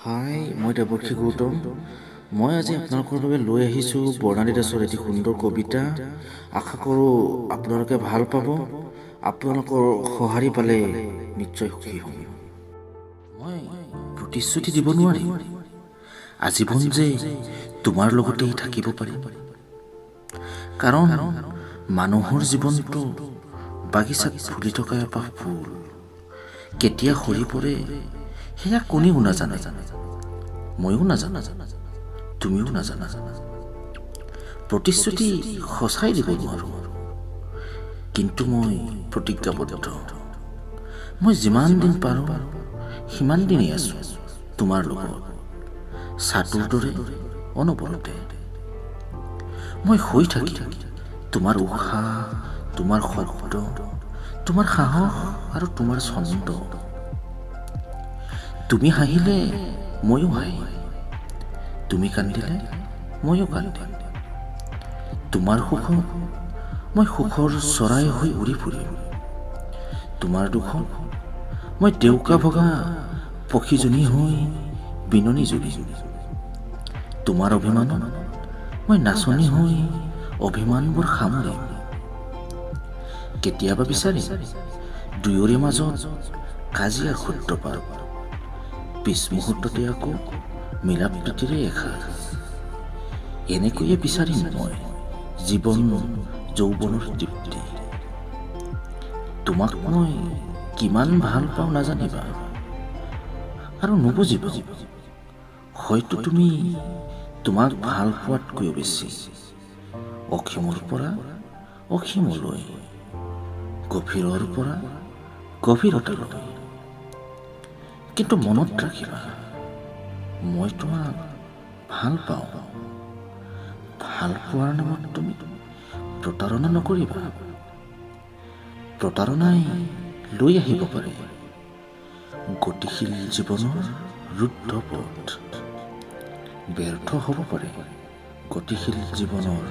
হাই, মই দেৱৰ্ষি গৌতম। মই আজি আপোনালোকৰ বাবে লৈ আহিছোঁ বৰ্ণালী দাসৰ এটি সুন্দৰ কবিতা। আশা কৰোঁ আপোনালোকে ভাল পাব। আপোনালোকৰ সঁহাৰি পালে নিশ্চয় সুখী হ'ম। মই প্ৰতিশ্ৰুতি দিব নোৱাৰিম আজীৱন যে তোমাৰ লগতেই থাকিব পাৰিম, কাৰণ মানুহৰ জীৱনটো বাগিচাত ফুলি থকা এপাহ ফুল, কেতিয়া সৰি পৰে সেয়া কোনেও নাজানে। ময়ো নাজানো, তুমিও নাজানা। প্ৰতিশ্ৰুতি সঁচাই দিব নোৱাৰোঁ, কিন্তু মই প্ৰতিজ্ঞাবদ্ধ। মই যিমান দিন পাৰোঁ সিমান দিনেই আছোঁ তোমাৰ লগত, ছাঁটোৰ দৰে অনবৰতে। মই হৈ থাকিম তোমাৰ উশাহ, তোমাৰ শব্দ, তোমাৰ সাহস আৰু তোমাৰ ছন্দ। তুমি হাঁহিলে ময়ো হাঁহিম, তুমি কান্দিলে ময়ো কান্দিম। তোমাৰ সুখত মই সুখৰ চৰাই হৈ উৰি ফুৰিম, তোমাৰ দুখত মই ডেউকা ভগা পক্ষীজনী হৈ বিননি জুৰিম। তোমাৰ অভিমানত মই নাচনী হৈ অভিমানবোৰ সামৰিম। কেতিয়াবা বিচাৰিম দুয়োৰে মাজত কাজিয়াৰ সূত্ৰপাত, পিছ মুহূৰ্ততে আকৌ মিলা প্ৰীতিৰে এষাৰ। এনেকৈয়ে বিচাৰিম মই জীৱন যৌৱনৰ তৃপ্তি। তোমাক মই কিমান ভাল পাওঁ নাজানিবা আৰু নুবুজিবা হয়তো, তুমি তোমাক ভাল পোৱাতকৈও বেছি। অসীমৰ পৰা অসীমলৈ, গভীৰৰ পৰা গভীৰতালৈ। কিন্তু মনত ৰাখিবা, মই তোমাক ভাল পাওঁ। ভাল পোৱাৰ নামত তুমি প্ৰতাৰণা নকৰিবা। প্ৰতাৰণাই লৈ আহিব পাৰে গতিশীল জীৱনৰ ৰুদ্ধ পথ, ব্যৰ্থ হ'ব পাৰে গতিশীল জীৱনৰ